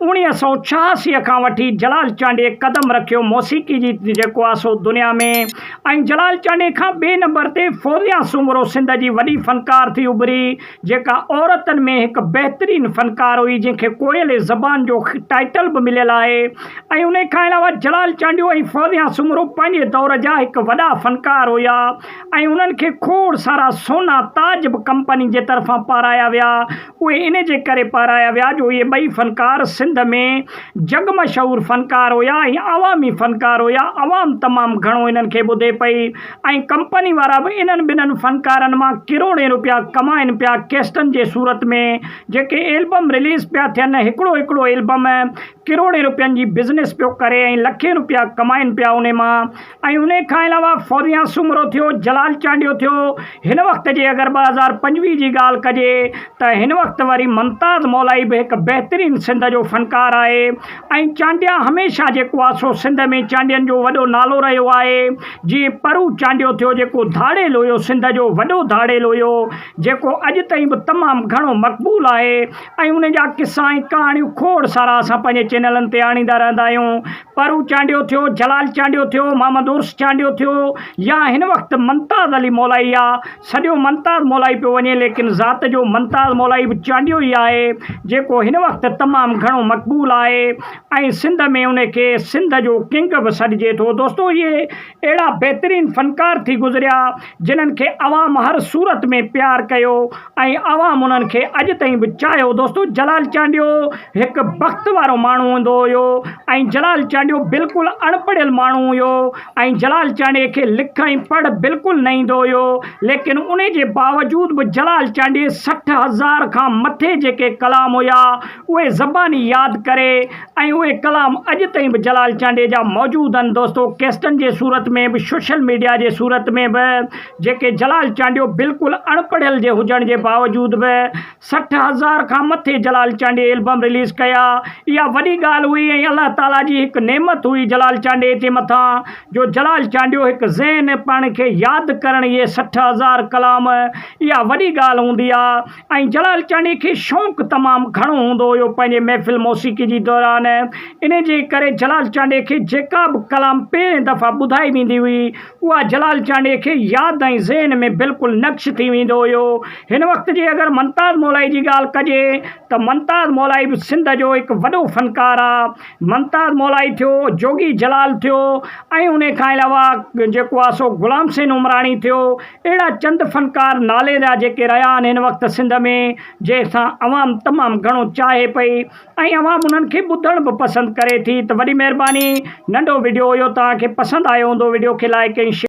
1986 کان وٺي جلال چانڊيي قدم رکيو موسيقي جي جيڪو آ سو دنيا ۾ ۽ جلال چانڊيي کان ٻئي نمبر تي فوزيا سومرو سنڌ جي وڏي فنڪار ٿي اڀري جيڪا عورتن ۾ هڪ بهترين فنڪار هئي جنهن کي ڪوئل زبان جو ٽائيٽل به مليل آهي ۽ انهي کان علاوه جلال چانڊيو ۽ فوزيا سومرو پنهنجي دور جا هڪ وڏا فنڪار هيا ۽ انهن کي کوڙ سارا سونا تاج به ڪمپني جي طرفان پارايا ويا اهي ان جي ڪري پارايا ويا جو اهي ٻئي فنڪار سنڌ ۾ جڳ مشهور فنڪار هيا ۽ عوامي فنڪار هيا عوام تمام گهڻو انهن کي ٻڌي پئي ۽ ڪمپني وارا به انهن ٻنهن فنڪارن مان ڪروڙين روپيا ڪمائن پيا ڪيسٽن جي صورت ۾ جيڪي ايلبم رليز پيا ٿين هڪڙو هڪڙو ايلبم ڪروڙين روپين جي بزنس پيو ڪري ۽ لکين روپيا ڪمائن پيا انهي مان ۽ انهي کان علاوه فوزيان سومرو ٿيو، جلال چانڊيو ٿيو، هن وقت جي اگر 2025 جي ڳالهه ڪجي ته هن وقت وري ممتاز مولائي به هڪ بهترين سنڌ جو فنڪار آهي ۽ چانڊيا هميشه جيڪو آهي سو سنڌ ۾ چانڊين جو وڏو نالو رهيو آهي جيئن پرو چانڊيو ٿيو جيڪو ڌاڙيل هيو سنڌ جو وڏو ڌاڙيل هيو جيڪو اڄ تائين به تمام گهڻو مقبول آهي ۽ ان جا قصا ۽ ڪهاڻيون کوڙ سارا اسان پنهنجي چينلن تي آڻيندا رهندا آهيون. پرو چانڊيو ٿيو، جلال چانڊيو ٿيو، محمد عرس چانڊيو ٿيو يا هن وقت ممتاز علي مولائي آ، سڏيو ممتاز مولائي پيو وڃي ليڪن ذات جو ممتاز مولائي به چانڊيو ئي آهي جيڪو هن وقت تمام گهڻو مقبول آهي ۽ سنڌ ۾ ان کي سنڌ جو ڪنگ به سڏجي ٿو. دوستو اهي اهڙا بهترين فنڪار ٿي گذريا جنھن کي عوام هر صورت ۾ پيار ڪيو ۽ عوام انهن کي اڄ تائين به چاهيو دوستو جلال چانڊيو هڪ بخت وارو ماڻهو هوندو هيو ۽ جلال چانڊيو بلڪل اڻپڙهيل ماڻهو هيو ۽ جلال چانڊيي کي لک ۽ پڙهه بلڪل نه ايندو هيو ليڪن ان جي باوجود به جلال چانڊيي 60 هزار کان مٿي جيڪي ڪلام هيا اهي زباني ياد ڪري ۽ اهي ڪلام اڄ تائين به جلال چانڊيي جا موجود آهن دوستو ڪيسٽن جي صورت ۾ به سوشل ميڊيا جي صورت ۾ به جيڪي جلال چانڊيو بلڪل اڻپڙهيل جي هجڻ جي باوجود به 60 هزار کان مٿي جلال چانڊيي البم رليز ڪيا اها وڏي ڳالهه هئي ۽ الله تعالي جي هڪ نعمت هئي جلال چانڊيي جي مٿان جو جلال چانڊيو هڪ ذهن پاڻ کي ياد ڪرڻ اهي 60 هزار ڪلام اها وڏي ڳالهه هوندي آهي ۽ جلال چانڊيي کي شوق تمام گهڻو هوندو هيو پنهنجي محفل موسيقي جي دوران انهي جي ڪري جلال چانڊيي کي جيڪا به ڪلام پهرين دفعا ٻڌائي ويندي هئي اها جلال چانڊيي کي ياد ۽ ذهن ۾ بلڪل نقش ٿي ويندو هيو هن وقت جي اگر ممتاز مولائي جي ڳالهه ڪجي ته ممتاز مولائي به سنڌ جو هڪ وڏو فنڪار آ ممتاز مولائي ٿيو جوڳي جلال ٿيو ۽ انهي کان علاوه جيڪو آ سو غلام حسين عمراڻي ٿيو اهڙا چند فنڪار نالي جا جيڪي رهيا آهن هن وقت سنڌ ۾ جنهن سان عوام تمام گهڻو چاهي پئي ۽ عوام انهن کي ٻڌڻ به پسند ڪري ٿي ته وڏي مهرباني ننڍو وڊيو هيو توهان کي پسند آيو هوندو وڊيو کي لائڪ ۽ شيئر.